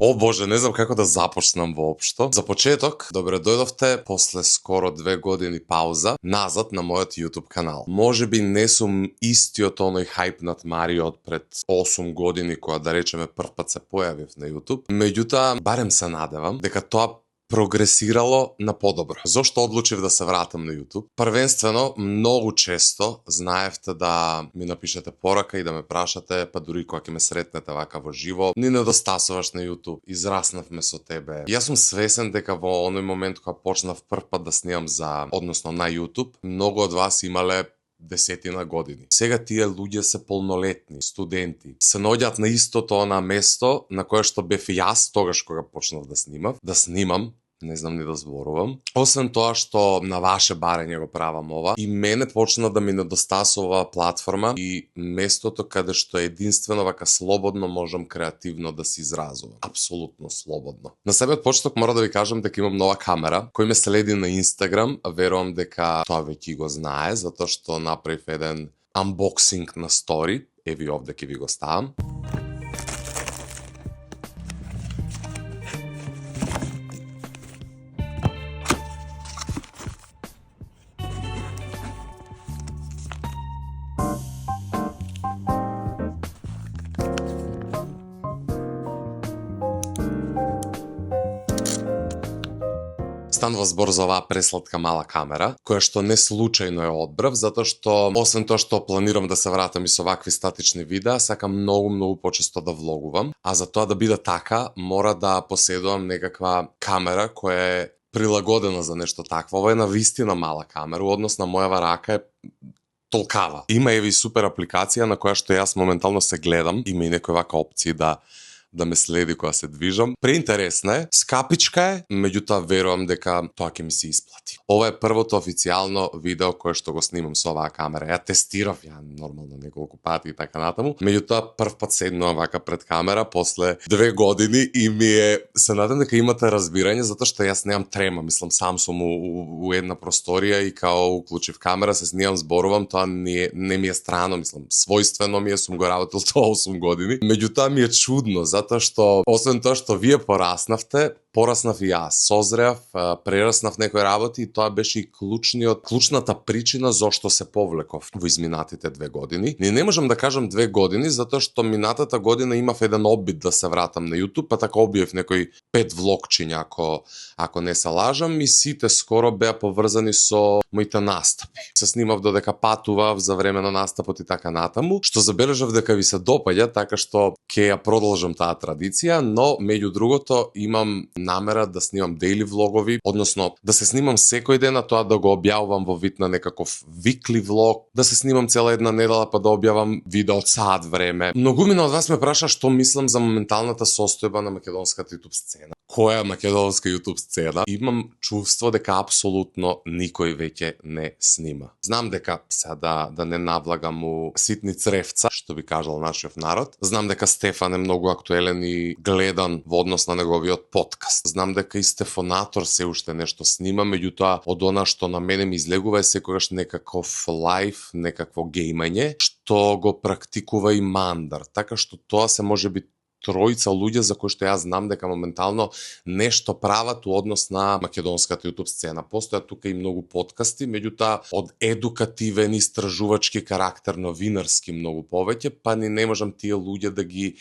О боже, не знам како да започнам воопшто. За почеток, добре дојдовте после скоро 2 години пауза назад на мојот YouTube канал. Можеби не сум истиот оној хајпнат Марио од пред 8 години која да речеме прв пат се појавив на YouTube. Меѓутоа, барем се надевам дека тоа прогресирало на подобро. Зошто одлучив да се вратам на YouTube? Првенствено, многу често знаевте да ми напишете порака и да ме прашате, па дури кога ќе ме сретнете вака во живо, ни недостасуваш на YouTube, израснавме со тебе. Јас сум свесен дека во оној момент кога почнав прв пат да снимам односно на YouTube, многу од вас имале десетина години. Сега тие луѓе се полнолетни, студенти. Се наоѓаат на истото на место на кое што бев и јас тогаш кога почнав да снимам, не знам ни да зборувам. Освен тоа што на ваше барење го правам ова, и мене почна да ми недостасува платформа и местото каде што единствено вака слободно можам креативно да се изразувам. Апсолутно слободно. На себе од почеток мора да ви кажам дека имам нова камера, кој ме следи на Instagram, верувам дека тоа веќе го знае, затоа што направив еден unboxing на стори, еви овде ќе ви го ставам. Станува збор за оваа пресладка мала камера, која што не случајно ја одбрав, затоа што, освен тоа што планирам да се вратам и со вакви статични видеа, сакам многу почесто да влогувам, а за тоа да биде така, мора да поседувам некаква камера која е прилагодена за нешто такво. Ова е навистина мала камера, однос на мојава рака е толкава. Има еви супер апликација на која што јас моментално се гледам, има и некои вака опции да ме следи кога се движам. Преинтересна е, скапичка е, меѓутоа верувам дека тоа ќе ми се исплати. Ова е првото официјално видео кое што го снимам со оваа камера. Ја тестирав нормално неколку пати и така натаму. Меѓутоа прв пат седнувам вака пред камера после 2 години и се надам дека имате разбирање затоа што јас немам трема, мислам сам сум у една просторија и као уклучив камера, се снимам, зборувам, тоа не ми е страно, мислам, својствено ми е, сум го работил тоа 8 години. Меѓутоа ми е чудно затоа што, освен тоа што вие пораснавте, пораснав и јас, созреав, прераснав некои работи и тоа беше и клучната причина зошто се повлеков во изминатите 2 години. Не можам да кажам 2 години, затоа што минатата година имав еден обид да се вратам на YouTube, па така обиев некои 5 влогчиња, ако не се лажам, и сите скоро беа поврзани со моите настапи. Се снимав додека патував за време на настапот и така натаму, што забележав дека ви се допаѓа, така што ќе ја продолжам таа традиција, но меѓу другото имам намера да снимам дейли влогови, односно да се снимам секој ден, а тоа да го објавувам во вид на некаков викли влог, да се снимам цела една недела па да објавам видео од саат време. Многумина од вас ме праша што мислам за моменталната состојба на македонската YouTube сцена. Која македонска YouTube сцена? Имам чувство дека апсолутно никој веќе не снима. Знам дека сега да не навлагам у ситни цревца, што би кажал нашиот народ. Знам дека Стефан е многу актуелен и гледан во однос на неговиот подкаст. Знам дека и Стефонатор се уште нешто снима, меѓутоа од она што на мене ми излегува е секогаш некаков лайф, некакво геймање, што го практикува и Мандар. Така што тоа се можеби тројца луѓе за кои што јас знам дека моментално нешто прават у однос на македонската YouTube сцена. Постојат тука и многу подкасти, меѓутоа од едукативен, истражувачки карактер, новинарски многу повеќе, па ни не можам тие луѓе да ги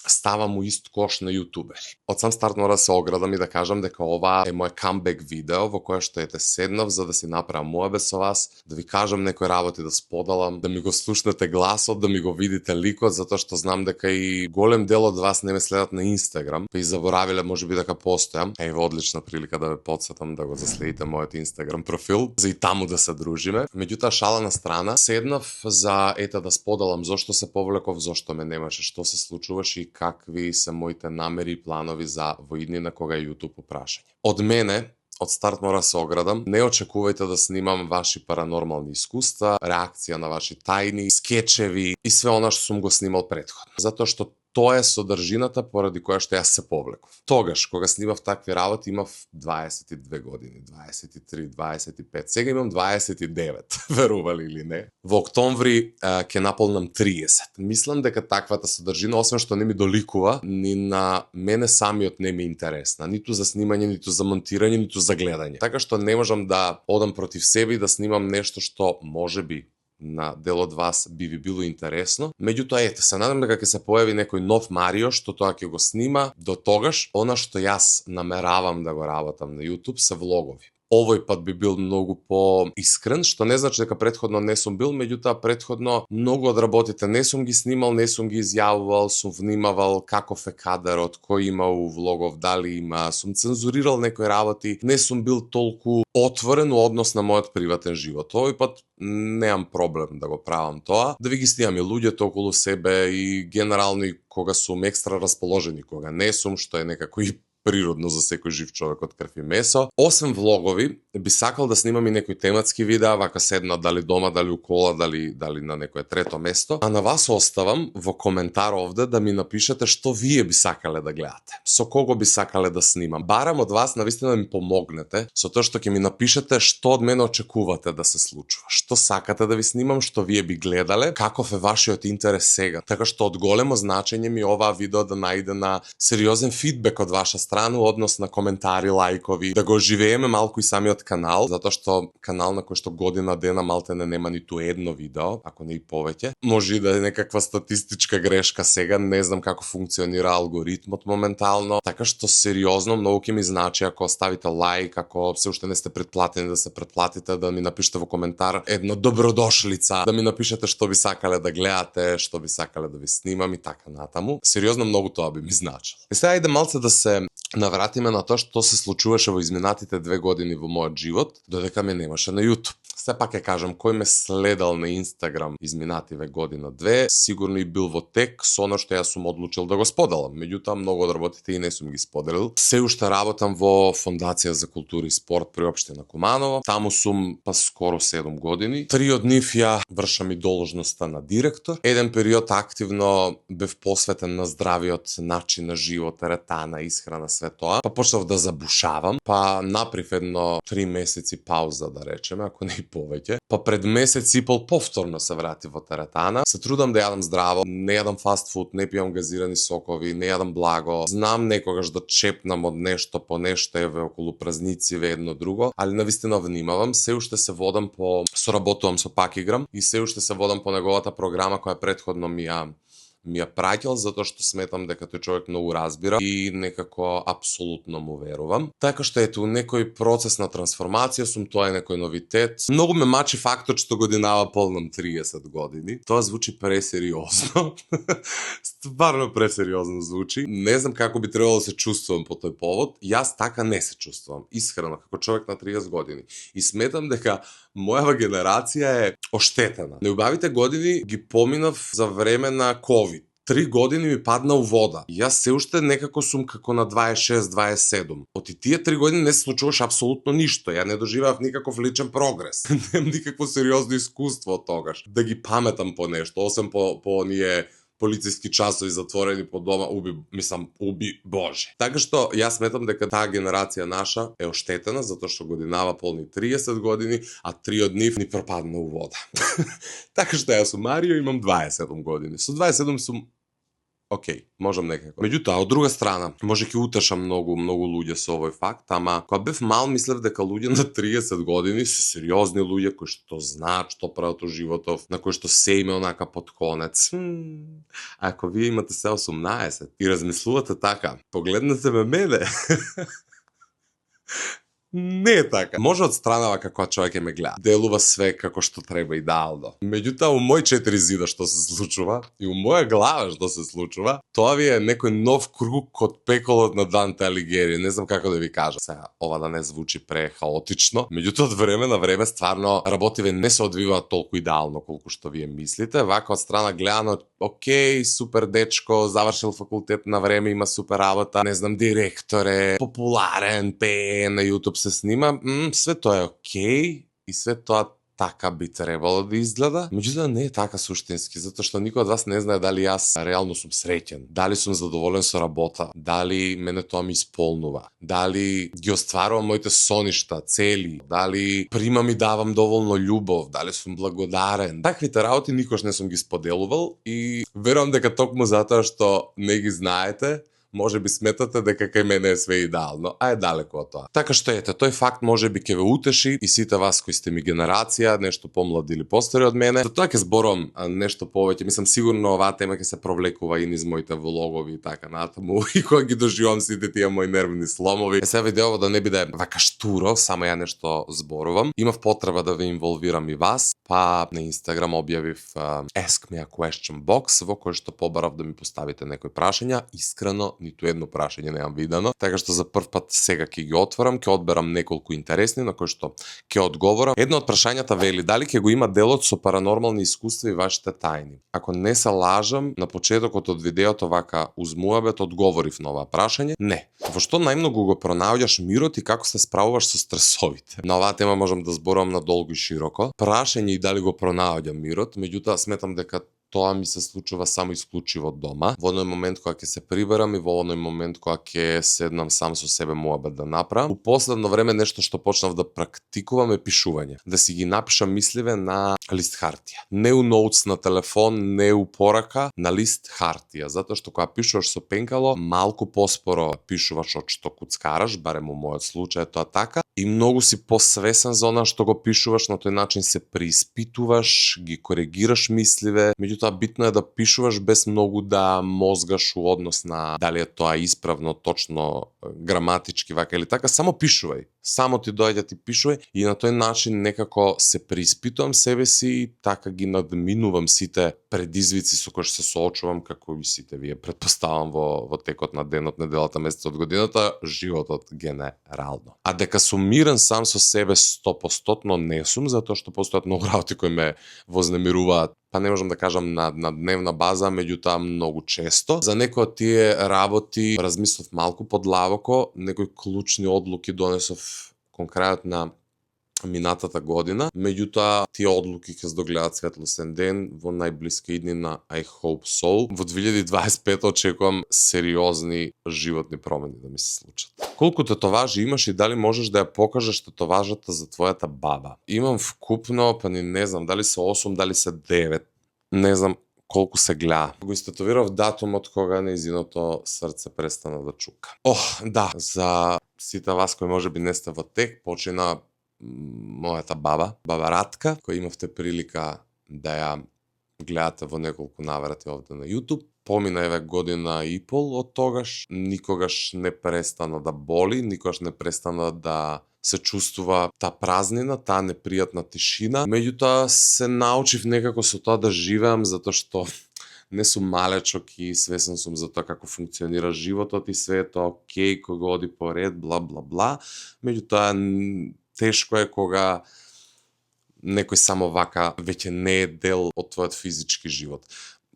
ставам у ист кош на јутубери. Од сам старт мора да се оградам и да кажам дека ова е мој камбек видео во кое што ете седнав за да си направам муабет со вас, да ви кажам некои работи, да споделам, да ми го слушнете гласот, да ми го видите ликот, затоа што знам дека и голем дел од вас не ме следат на Инстаграм, па и заборавиле можеби дека постојам. Ево одлична прилика да ве потсетам да го заследите мојот Инстаграм профил, за и таму да се дружиме. Меѓутоа шала на страна, седнав за да споделам зошто се повлеков, зошто ме немаше, што се случуваше и какви се моите намери и планови за во иднина кога е YouTube прашање. Од мене, од старт мора се оградам, не очекувајте да снимам ваши паранормални искуства, реакција на ваши тајни, скечеви и све она што сум го снимал претходно. Затоа што тоа е содржината поради која што јас се повлеков. Тогаш, кога снимав такви работи, имав 22 години, 23, 25, сега имам 29, верували или не. Во октомври ќе наполнам 30. Мислам дека таквата содржина, освен што не ми доликува, ни на мене самиот не ми е интересна, ниту за снимање, ниту за монтирање, ниту за гледање. Така што не можам да одам против себе и да снимам нешто што можеби на дел од вас би ви било интересно. Меѓутоа, ете, се надам дека ќе се појави некој нов Марио што тоа ќе го снима. До тогаш, она што јас намеравам да го работам на YouTube се влогови. Овој пат би бил многу поискрен, што не значи дека претходно не сум бил, меѓутоа претходно многу од работите не сум ги снимал, не сум ги изјавувал, сум внимавал каков е кадарот, кој има у влогов, дали има, сум цензурирал некои работи, не сум бил толку отворен у однос на мојот приватен живот. Овој пат немам проблем да го правам тоа, да ви ги снимам и луѓето околу себе и генерално и кога сум екстра расположен и кога не сум, што е некако и природно за секој жив човек од крв и месо. Освен влогови, би сакал да снимам и некои тематски видеа, вака седна дали дома, дали у кола, дали на некое трето место. А на вас оставам во коментар овде да ми напишете што вие би сакале да гледате. Со кого би сакале да снимам. Барам од вас навистина да ми помогнете со тоа што ќе ми напишете што од мене очекувате да се случува. Што сакате да ви снимам, што вие би гледале, каков е вашиот интерес сега. Така што од големо значење ми оваа видео да најде на сериозен фидбек од ваша страна, однос на коментари, лајкови, да го оживееме малку и самиот канал, затоа што канал на кој што година дена малтене нема ниту едно видео, ако не и повеќе. Може и да е некаква статистичка грешка сега, не знам како функционира алгоритмот моментално, така што сериозно многу ќе ми значи ако оставите лајк, ако се уште не сте претплатени да се претплатите, да ми напишете во коментар една добродошлица, да ми напишете што би сакале да гледате, што би сакале да ви снимам и така натаму. Сериозно многу тоа би ми значило. И сега ајде малце да се навратиме на тоа што се случуваше во изминатите 2 години во мојот живот, додека ме немаше на YouTube. Сепак ќе кажам, кој ме следал на Инстаграм изминативе година-две, сигурно и бил во тек со оно што јас сум одлучил да го споделам. Меѓутоа, многу од работите и не сум ги споделил. Се уште работам во Фондација за култура и спорт при општина Куманово. Таму сум скоро 7 години. 3 од нив ја вршам и должноста на директор. Еден период активно бев посветен на здравиот начин на живот, ретана, исхрана, све тоа. Па почнав да забушавам, па направив едно 3 месеци пауза, да речеме, ако не и повеќе. Па пред месец и пол повторно се вратив во теретана. Се трудам да јадам здраво, не јадам фастфуд, не пијам газирани сокови, не јадам благо. Знам некогаш да чепнам од нешто по нешто, еве околу празници, едно друго, али навистина внимавам. Се уште се водам соработувам со Пакиграм и се уште се водам по неговата програма која претходно ми ја праќал, затоа што сметам дека тој човек многу разбира и некако апсолутно му верувам. Така што ето, некој процес на трансформација сум, тоа е некој новитет. Многу ме мачи фактот што годинава полнам 30 години. Тоа звучи пресериозно. Стварно пресериозно звучи. Не знам како би требало да се чувствувам по тој повод. Јас така не се чувствувам, искрено, како човек на 30 години. И сметам дека мојава генерација е оштетена. Неубавите години ги поминав за време на COVID. 3 години ми падна у вода. Јас се уште некако сум како на 26-27. Од тие 3 години не се случуваше апсолутно ништо. Ја не доживеав никаков личен прогрес. Немам никакво сериозно искуство од тогаш. Да ги паметам по нешто, освен по оние полициски часови затворени по дома, уби Боже. Така што јас сметам дека таа генерација наша е оштетена затоа што годинава полни 30 години, а 3 од нив ни пропадна у вода. Така што јас сум Марио, имам 27 години. Со 27 сум окей, можам некако. Меѓутоа, од друга страна, може ќе утешам многу луѓе со овој факт, ама кога бев мал мислев дека луѓе на 30 години се сериозни луѓе кои што знаат што прават во животов, на кои што се име онака под конец. Ако вие имате се 18 и размислувате така, погледнете мене. Не е така. Може од странава како човек ме гледа. Делува све како што треба идеално. Меѓутоа, у мој 4 зида што се случува и у моја глава што се случува, тоа ви е некој нов круг од пеколот на Данте Алигери. Не знам како да ви кажам. Сега, ова да не звучи прехаотично. Меѓутоа, од време на време стварно работиве не се одвиваат толку идеално колку што вие мислите. Вака од страна гледано, окей, супер дечко, завршил факултет на време, има супер работа, не знам, директор е, популарен, пее на YouTube се снима, све тоа е окей и све тоа така би требало да изгледа, меѓутоа не е така суштински, затоа што никој од вас не знае дали јас реално сум среќен, дали сум задоволен со работа, дали мене тоа ми исполнува, дали ги остварувам моите соништа, цели, дали примам и давам доволно љубов, дали сум благодарен. Таквите работи никош не сум ги споделувал и верувам дека токму затоа што не ги знаете, може би сметате дека кај мене е све идеално, а е далеку од тоа. Така што ете, тој факт може би ќе ве утеши и сите вас кои сте ми генерација, нешто помлади или постари од мене. За тоа ќе зборам нешто повеќе, мислам сигурно оваа тема ќе се провлекува и низ моите влогови и така натаму и кога ги доживам сите тие мои нервни сломови. Сега видеово да не биде вака штуро, само ја нешто зборувам. Имав потреба да ве инволвирам и вас, па на Инстаграм објавив Ask Me a Question box во кој што побарав да ми поставите некои прашања. Искрено ниту едно прашање немам видено, така што за прв пат сега ќе ги отворам, ќе одберам неколку интересни на кои што ќе одговорам. Едно од прашањата вели дали ќе го има делот со паранормални искуства и вашите тајни. Ако не се лажам, на почетокот од видеото вака уз муабет одговорив на оваа прашање. Не. Во што најмногу го пронаоѓаш мирот и како се справуваш со стресовите? На оваа тема можам да зборувам надолго и широко. Прашање и дали го пронаоѓам мирот, меѓутоа сметам дека тоа ми се случува само исклучиво дома. Во оној момент кога ќе се приберам и во оној момент кога ќе седнам сам со себе муабет да направам. У последно време нешто што почнав да практикувам е пишување. Да си ги напишам мисливе на лист хартија. Не у ноутс на телефон, не у порака, на лист хартија. Затоа што кога пишуваш со пенкало, малку поспоро пишуваш од што куцкараш, барем у мојот случај е тоа така, и многу си посвесен за она што го пишуваш, на тој начин се преиспитуваш, ги коригираш мисливе. Меѓутоа битно е да пишуваш без многу да мозгаш у однос на дали е тоа исправно, точно, граматички вака или така, само пишувај. Само ти доаѓа, ти пишувај и на тој начин некако се преиспитувам себе си и така ги надминувам сите предизвици со кои се соочувам, како и сите вие претпоставам во текот на денот, неделата, месецот, годината, животот генерално. А дека сум мирен сам со себе 100% не сум, затоа што постојат многу работи кои ме вознемируваат, па не можам да кажам на дневна база, меѓутоа многу често. За некои од тие работи размислов малку подлабоко, некои клучни одлуки донесов кон крајот на минатата година, меѓутоа тие одлуки ќе се догледаат светлосен ден во најблиска иднина, I hope so. Во 2025 очекувам сериозни животни промени да ми се случат. Колку татоважи имаш и дали можеш да ја покажеш татоважата за твојата баба? Имам вкупно, па не знам, дали се 8, дали се 9. Не знам колку се гледа. Го истатовирав датумот кога нејзиното срце престана да чука. Да, за сите вас кои можеби не сте во тек, почина мојата баба Ратка, која имавте прилика да ја гледате во неколку наврати овде на YouTube. Помина еве година и пол од тогаш, никогаш не престана да боли, никогаш не престана да се чувствува таа празнина, таа непријатна тишина. Меѓутоа се научив некако со тоа да живеам, затоа што не сум малечок и свесен сум за тоа како функционира животот и све е тоа окей, кога оди поред, бла бла бла. Меѓутоа тешко е кога некој само вака веќе не е дел од твојот физички живот.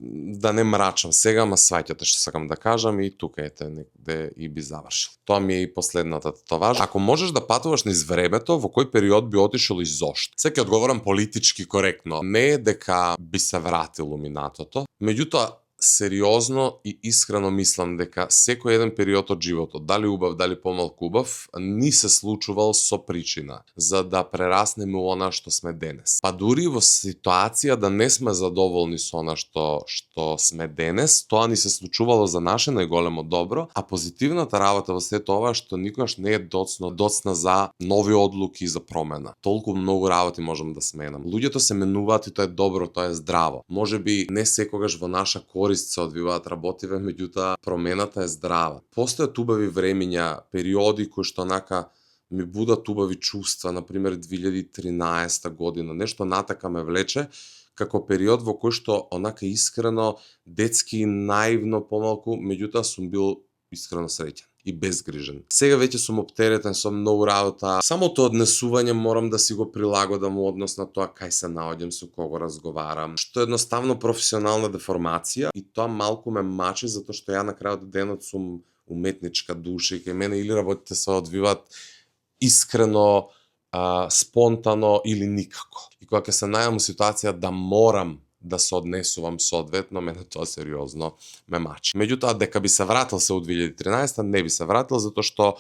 Да не мрачам сега, ама сваќате што сакам да кажам и тука ете некаде и би завршил. Тоа ми е и последната татоважа. Ако можеш да патуваш низ времето, во кој период би отишол и зошто? Сега ќе одговорам политички коректно. Не е дека би се вратил у минатото, меѓутоа сериозно и искрено мислам дека секој еден период од животот, дали убав, дали помалку убав, ни се случувал со причина за да прераснеме у она што сме денес. Па дури во ситуација да не сме задоволни со она што сме денес, тоа ни се случувало за наше најголемо добро, а позитивната работа во сето ова што никогаш не е доцна за нови одлуки и за промена. Толку многу работи можам да сменам. Луѓето се менуваат и тоа е добро, тоа е здраво. Можеби не секогаш во наша се одвиваат работиве, меѓутоа промената е здрава. Постојат убави времиња, периоди кои што онака ми будат убави чувства, например 2013 година, нешто натака ме влече, како период во кој што онака искрено, детски, наивно помалку, меѓутоа сум бил искрено среќен и безгрижен. Сега веќе сум оптеретен со многу работа. Самото однесување морам да си го прилагодам во однос на тоа кај се наоѓам, со кого разговарам, што е едноставно професионална деформација и тоа малку ме мачи затоа што ја на крајот денот сум уметничка душа и кај мене или работите се одвиваат искрено спонтано или никако. И кога ќе се најдам у ситуација да морам да се однесувам соодветно, мене тоа сериозно ме мачи. Меѓутоа, дека би се вратил се у 2013, не би се вратил, затоа што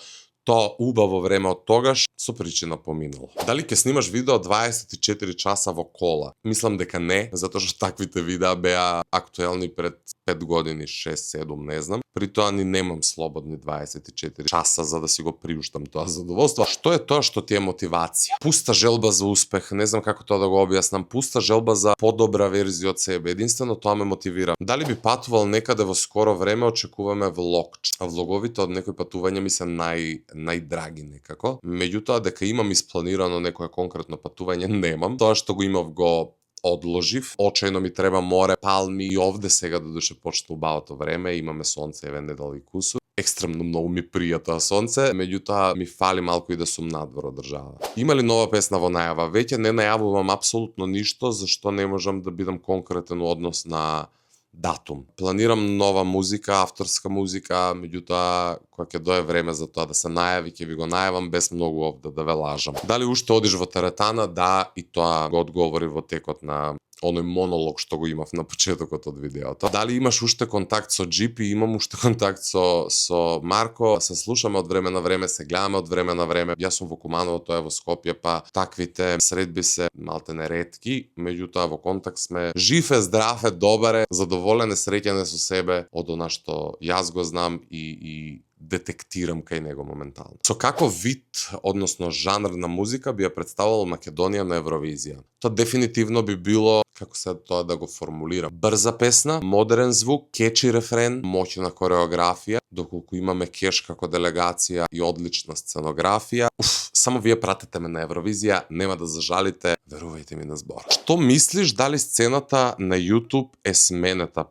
тоа убаво време од тогаш со причина поминало. Дали ќе снимаш видео 24 часа во кола? Мислам дека не, затоа што таквите видеа беа актуелни пред 5 години, 6-7, не знам. При тоа ни немам слободни 24 часа за да си го приуштам тоа задоволство. Што е тоа што ти е мотивација? Пуста желба за успех, не знам како тоа да го објаснам, пуста желба за подобра верзија од себе. Единствено тоа ме мотивира. Дали би патувал некаде во скоро време, очекуваме влог. Влоговите од некои патувања ми се најдраги некако. Меѓутоа, дека имам испланирано некое конкретно патување, немам. Тоа што го имав го одложив. Очајно ми треба море, палми и овде сега додуше почна убавото време, имаме сонце еве недел и кусу. Екстремно многу ми прија тоа сонце, меѓутоа ми фали малку и да сум надвор од држава. Има ли нова песна во најава? Веќе не најавувам апсолутно ништо, зашто не можам да бидам конкретен во однос на датум. Планирам нова музика, авторска музика, меѓутоа кога ќе дое време за тоа да се најави, ќе ви го најавам без многу овде да ве лажам. Дали уште одиш во теретана? Да, и тоа го одговори во текот на оној монолог што го имав на почетокот од видеото. Дали имаш уште контакт со Джипи? Имам уште контакт со Марко. Се слушаме од време на време, се гледаме од време на време. Јас сум во Куманово, тоа е во Скопје, па таквите средби се малте неретки, меѓутоа во контакт сме. Жив е, здрав е, добар е, задоволен е, среќен е со себе од она што јас го знам и детектирам кај него моментално. Со каков вид, односно жанр на музика би ја представувал Македонија на Евровизија? Тоа дефинитивно би било, како се тоа да го формулирам, брза песна, модерен звук, кечи рефрен, моќна кореографија, доколку имаме кеш како делегација и одлична сценографија. Само вие пратете ме на Евровизија, нема да зажалите, верувајте ми на збор. Што мислиш, дали сцената на YouTube е сменета?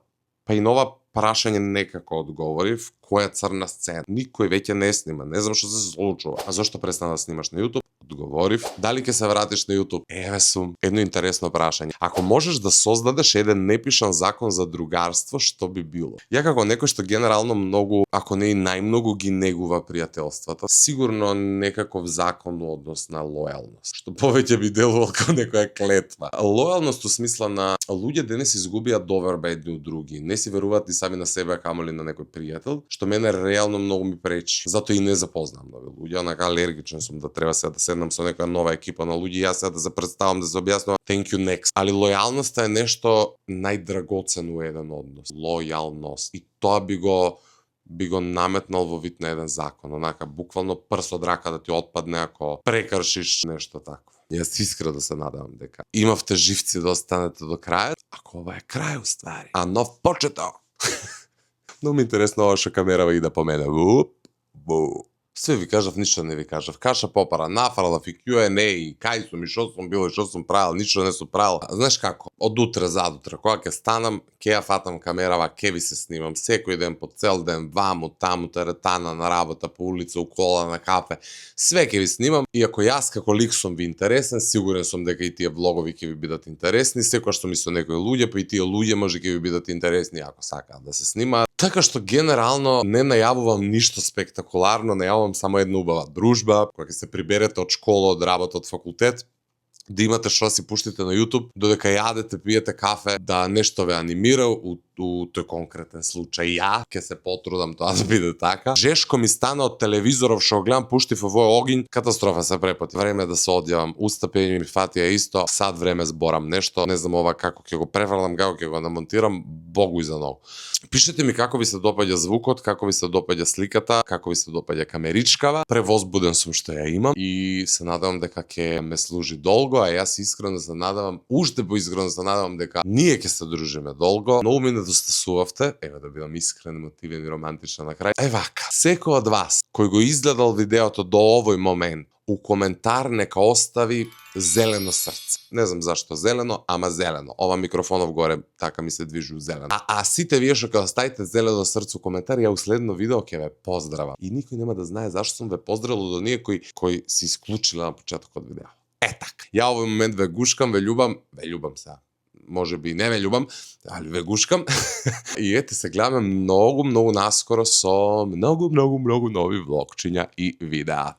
Па и нова прашање некако одговорив, која црна сцена? Никој веќе не снима, не знам што се случува. А зошто престана да снимаш на YouTube? Одговорив. Дали ќе се вратиш на YouTube? Еве сум. Едно интересно прашање. Ако можеш да создадеш еден непишан закон за другарство, што би било? Ја како некој што генерално многу, ако не и најмногу ги негува пријателствата, сигурно некаков закон во однос на лојалност, што повеќе би делувал како некоја клетва. Лојалност у смисла на луѓе денес изгубија доверба едни од други, не си веруваат ни сами на себе, а камоли на некој пријател, што мене реално многу ми пречи. Затоа и не запознам нови луѓе, онака алергичен сум да треба сега да седнам со некоја нова екипа на луѓе, јас сега да се представам, да се објаснувам, thank you next. Али лојалноста е нешто најдрагоцено у еден однос. Лојалност. И тоа би го наметнал во вид на еден закон, онака буквално прст од рака да ти отпадне ако прекршиш нешто такво. Јас искрено да се надевам дека имавте живци да останете до крајот, ако ова е крај уствари, а нов почеток. Много ми интересно ова што камерава иде по мене. Све ви кажав, ништо не ви кажав. Каша попара, нафрлав и Q&A, кај сум и што сум бил и што сум правил, ништо не сум правил. Знаеш како? Од утре задутре, кога ќе станам, ќе ја фатам камерава, ќе ви се снимам секој ден, по цел ден, ваму, таму, теретана, на работа, по улица, у кола, на кафе. Све ќе ви снимам и ако јас како лик сум ви интересен, сигурен сум дека и тие влогови ќе ви бидат интересни, секој што ми со некои луѓе, па и тие луѓе може ќе ви бидат интересни ако сакаат да се снимаат. Така што генерално не најавувам ништо спектакуларно, најавувам само една убава дружба, кога ќе се приберете од школа, од работа, од факултет, да имате што си пуштите на YouTube, додека јадете, пиете кафе, да нешто ве анимира, у тој конкретен случај ја ќе се потрудам тоа да биде така. Жешко ми стана од телевизоров што го гледам, пуштив овој огин, катастрофа се препати. Време да се одјавам, устапење ми фатија исто, сад време зборам нешто, не знам ова како ќе го преврлам, како ќе го намонтирам, богу и за ново. Пишете ми како ви се допаѓа звукот, како ви се допаѓа сликата, како ви се допаѓа камеричкава. Превозбуден сум што ја имам и се надевам дека ќе ме служи долго, а јас искрено се надевам, уште поискрено се надевам дека ние ќе се дружиме долго. Многу ми недостасувавте, еве да бидам искрен, мотивен и романтичен на крај. Вака, секој од вас кој го изгледал видеото до овој момент, у коментар нека остави зелено срце. Не знам зашто зелено, ама зелено. Ова микрофонов горе така ми се движи у зелено. А сите вие што ќе оставите зелено срце у коментар, ја у следно видео ќе ве поздравам. И никој нема да знае зашто сум ве поздравил до ние кои си исклучиле на почетокот видео. Така. Ја овој момент ве гушкам, ве љубам сега. Може би не ве љубам, али ве гушкам. И ете се гледаме многу наскоро со многу нови влогчиња и видеа.